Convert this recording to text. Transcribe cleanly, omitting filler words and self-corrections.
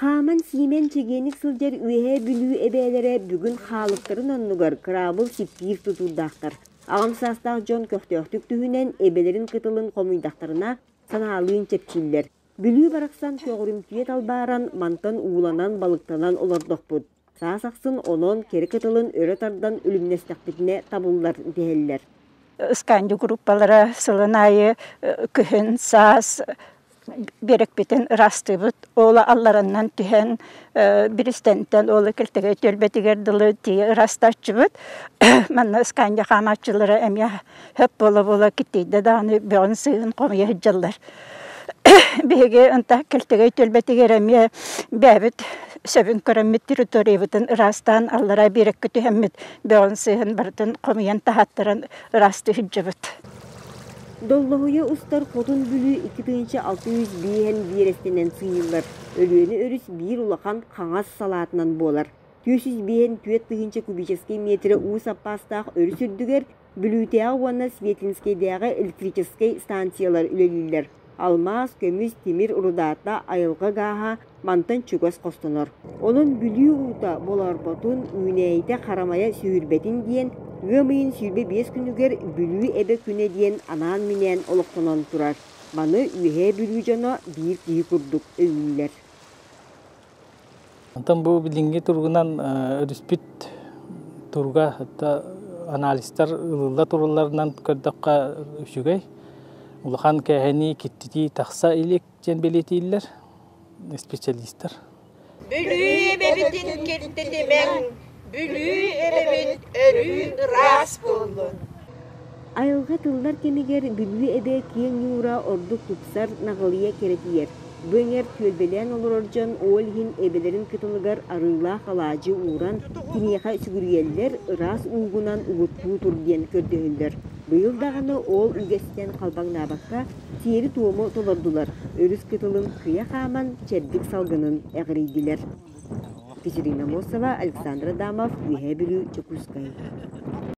Хааман-сиимэн чэгиэнник сылдьар Үөһээ Бүлүү эбээлэрэ бүгүн хаалыктарын оннугар кыраабыл сиппиир тутуурдаахтар. Аҕам саастаах дьон көхтөөхтүк түһүнэн, эбэлэрин кытылын хомуйдахтарына, санаалыын чэпчииллэр. Бүлүү барахсан көҕүрүмтүйэ талбааран, мантан ууланан, балыктанан олордохпут. Саас ахсын онон кэрэ кытылын өрө тардан үлүмнэстэхпитинэ табыллар дэһэллэр. Ыскаанньы группалара сылын аайы күһүн, саас биэрэкпитин ыраастыыбыт. Ол аллараннан түһэн биристэнтэн ол кэлтэгэй түөлбэтигэр дылы тиийэ ыраастааччыбыт. Манна ыскаанньа хаамааччылара эмиэ хөп буола-буола киттийдэ даҕаны бөҕүн сыыһын хомуйа сылдьаллар. Биһиги ынта кэлтэгэй түөлбэтигэр эмиэ бэйэбит сөбүн көрөммүт территориябытын ыраастаан аллараа биэрэккэ түһэммит бөҕүн сыыһын барытын хомуйан таһааттаран ыраастыы сылдьабыт. Доллоһуйа устар Хотун Бүлүү 2605 биэрэстэнэн сыыйыллар. Өлүөнэ өрүс биир улахан хаҥас салаатынан буолар. 454 тыһыынча кубическай миэтэрэ уу саппаастаах өрүс үрдүгэр Бүлүүтээҕи уонна Светлинскэйдээҕи электрическэй станциялар үлэлииллэр. Алмаас, көмүс, тимир рудата, айылҕа гааһа мантан чугас хостонор. Онон Бүлүү уута болоорботун, үүнээйитэ харамайа сүһүрбэтин диэн ыам ыйын 25 күнүгэр Бүлүү эбэ күнэ диэн анаан-минээн олохтонон турар. Маны Үөһээ Бүлүү дьоно биир киһи курдук өйүүллэр. Онтон бу билиҥҥи туругунан өрүспүт туруга анализтар ылылла туралларынан көрдөххө үчүгэй. Улахан кээһэнии, киттитии тахса илик диэн бэлиэтииллэр специалистар. Бүлүү эбэбитин киртитимэҥ, Бүлүү эбэбит өрүү ыраас буоллун. Айылҕа тыллар кэмигэр Бүлүү эбэ киэҥ ньуура ордук тупсар, наҕылыйа кэрэтийэр. Бу эҥэр түөлбэлээн олорор дьон ол иһин эбэлэрин кытылыгар арыылаах алаадьы ууран, киниэхэ сүгүрүйэллэр, ыраас уугунан угуттуу тур диэн көрдөһөллөр. Быйыл даҕаны ол үгэстэн халбаҥнаабакка, сиэри-туому толордулар, өрүс кытылын кыйа хааман, чэбдик салгынын эҕирийдилэр. Екатерина Мосова, Александр Адамов, Үөһээ Бүлүү, Дьокуускай.